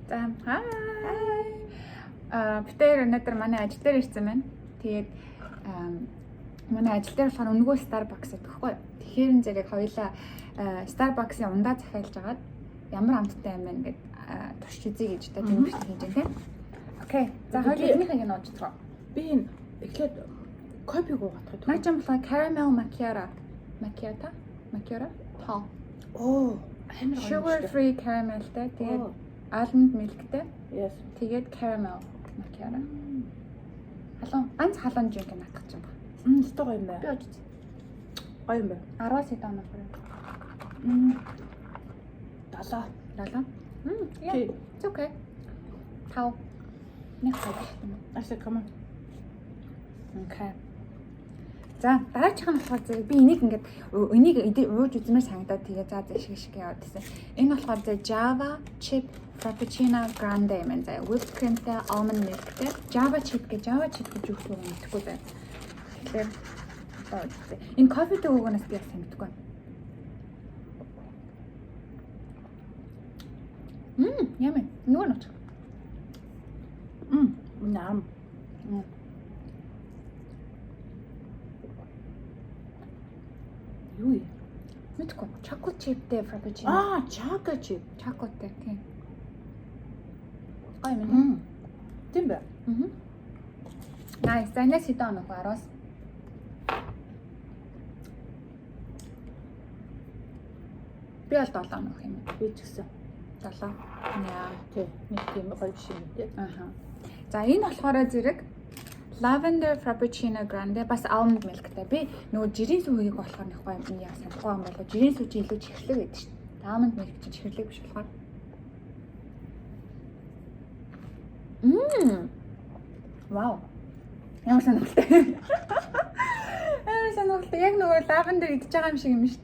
За, hi. Бид хоёр өнөөдөр манай ажил дээр ирсэн байна. Тэгээд манай ажил дээр болохоор үнэгүй Starbucks гэдэг байхгүй юу? Тэгэхээр энэ зэрэг хоёулаа Starbucks-ийн ундаа захиалж агаад ямар амттай юм бэ гэд турш үзье гэж та тийм бичлэг хийж байна тийм. Okay. За, хоёулаа эхнийхийг нь ууж үзье. Би энэ эхлээд кофег уугах. Наа чинь болохоор caramel macchiato. Macchiato? Macchiato? Tall. Оо, амар гоё. Sugar free caramelтэй. Тэгээд almond milkтэй. Yes. Тэгээд caramel macchiato. Халуун, ганц халуун drink наатах юм байна. Өстой гоё юм Би байна. ууж үзье. Гоё юм байна. 10-аас хэдэн оноо бүр. 7. 7. Yeah. Тий. It's okay. 5. Нэг гоё юм. Аша, come on. Okay. За, дараачих нь болохоор зэрэг би энийг ингээд энийг ууж үзмээр санагдаад тэгээ за за шиг шиг яваад байсан. Энэ болохоор зэрэг Java chip frappuccino grande юм байна. За, whipped creamтэй, almond milkтэй. Java chip гэж, Java chip гэж юу гэх юм мэдэхгүй байна. Тэгэхээр одоо үзье. Энэ кофетэй өгөөнөөс би бас сайн мэдэхгүй байна. Yummy. Нөгөө нь уучих. Нам. Юу юм? Мэдэхгүй. Chocolate chipтэй frappuccino. Аа, chocolate chip. Chocolate тийм. Гоё юм. Тийм бэ? Мгм. Nice. За, энэс хэдэн оноо вэ? 10-аас. Би бол 7 оноо юм. Би ч гэсэн. 7. Яа. Тий. Нэг тийм гоё биш юм тий. Аха. За, энэ болохоор зэрэг lavender frappuccino grande, бас almond milkтэй. Би нөгөө жирийн сүүгийг болохоор нэг гоё юм яа санахгүй юм болоо. Жирийн сүү чи илүү чихэрлэг байдаг шүү дээ. Almond milk чи чихэрлэг биш болохоор. Мм. Вау. Ямар сонирхолтой. Ямар сонирхолтой. Яг нөгөө lavender идэж байгаа юм шиг юм шүү.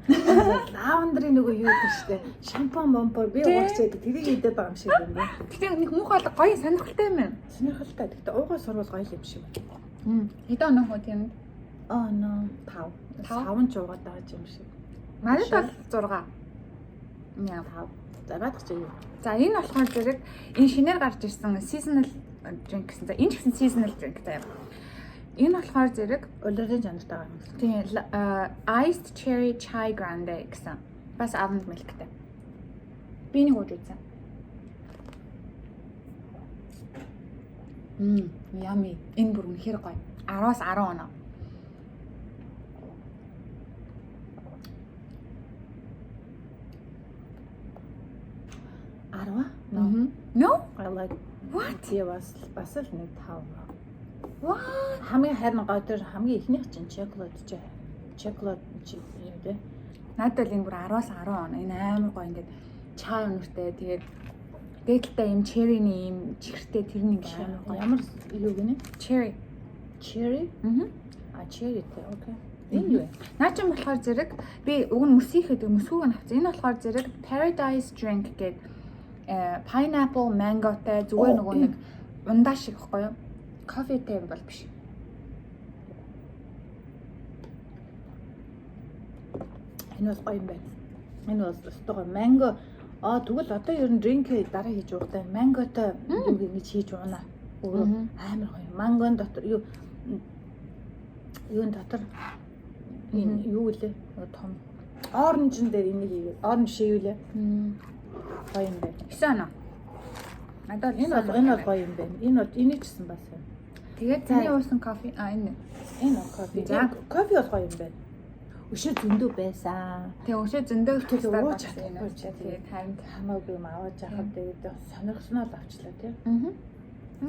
Lavender-ын нөгөө юу гэдэг штэ. Шампан бомпор би Тий. уугч байдаг. Тэрийг идээд байгаа юм шиг юм бэ. Гэтэ нэг муухай л гоё сонирхолтой юм байна. Сонирхолтой. Гэтэ уугаа сурвал гоё юм шиг байна. Хэдэн оноо хөө тийм? Аа, no. 5. Тав? 5 ч уугаад байгаа юм шиг. Надад бол 6. Яа. 5. За, наадах чи юу? За, энэ болохоор зэрэг энэ шинээр гарч ирсэн seasonal drink гэсэн. За, энэ ч гэсэн seasonal drink заяа. Энэ болохоор зэрэг Улирлын чанартай байгаа юм гэсэн. Тийм iced cherry chai grande гэсэн. Бас almond milkтэй. Би энийг ууж үзсэн. Yummy. Энэ бүр үнэхээр гоё. 10-аас 10 оноо. 10. No. No? I like. What? Тий, бас л нэг 5. What? Хамгийн харин гоё тэр хамгийн ихнийх чинь chocolate чи. Chocolate чи юм дээ. Надад бол энэ бүр 10-аас 10 оноо. Энэ амар гоё, ингээд чай үнэртэй. Тэгээд дээдэлтэй юм cherry-ний юм чихэртэй, тэр нь ингээд амар гоё. Ямар юу гинэ? Cherry. Cherry? Мгм. А, cherry те. Okay. Энэ юу вэ? Наа чинь болохоор зэрэг би уг нь мөсөх гэдэг мөсгүүг нь авсан. Энэ болохоор зэрэг Paradise Drink гэдэг pineapple mangoтай зүгээр Оо, нөгөө нэг ундаа шиг байхгүй юу? Кофетэй юм бол биш. Энэ бол гоё юм байна. Энэ бол өстой гоё. Mango. Аа, тэгвэл одоо ер нь drink дараа хийж уухтай. Mangотой юм ингэж хийж уунаа. Өөрөө амар гоё. Мангон дотор юу юун дотор энэ юу гэлээ? Нөгөө том orange дээр энийг хийгээд orange шивлээ. Гоё юм байна. 9 оноо. Надад бол Энэ бол гоё юм байна. Энэ бол энийг ч гэсэн бас юм. Тэгээд таны уусан кофе, а, энэ. Энэ бол кофе. За. Кофе бол гоё юм байна. Өшөө зөндөө байсан. Тэгээ өшөө зөндөө Тэгээ ууж Starbucks чадахгүй ч тэгээд харин хамаагүй юм аваад яхад тэгээд сонирхсноо л авчлаа тий. Мгм.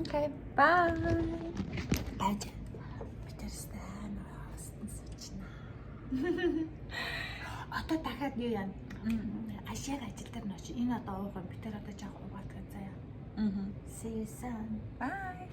Okay. Bye. Бааж. Битэрстэй амар хавсан сучна. Одоо дахиад юу яана? Ашиг ажил дээр ночи. Энэ одоо уух юм. Битэр одоо жаах уугаад гэж заяа. Мгм. See you soon. Bye.